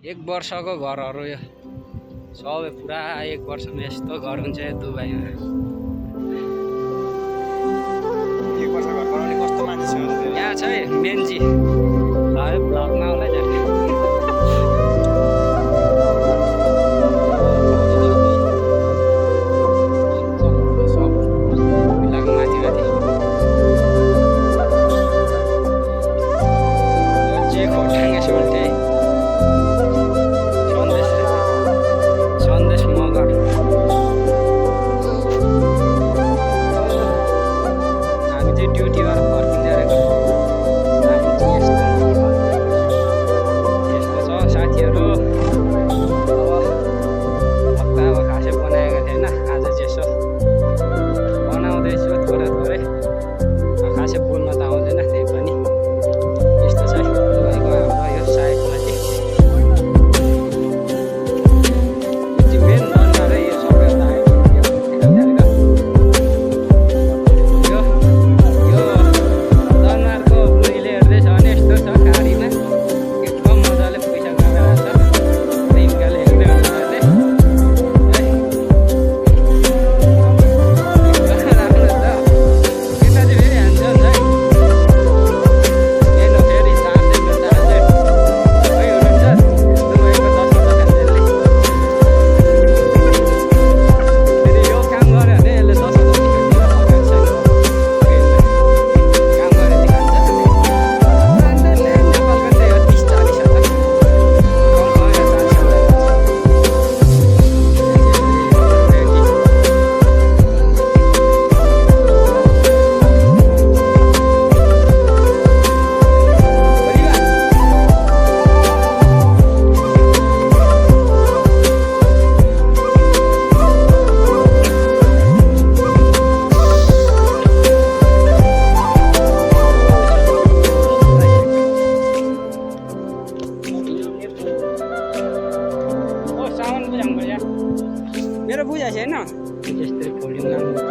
एक वर्षको घरहरू यो सबै पुरा एक वर्षमा यस्तो घर हुन्छ यो दुबईमा। एक वर्ष घर बनाउने कस्तो मान्छे छ यहाँ छ है मेन्जी ब्लगमा होला जाने मेरो बुझाएको छैन त्यस्तै फोल्डिङ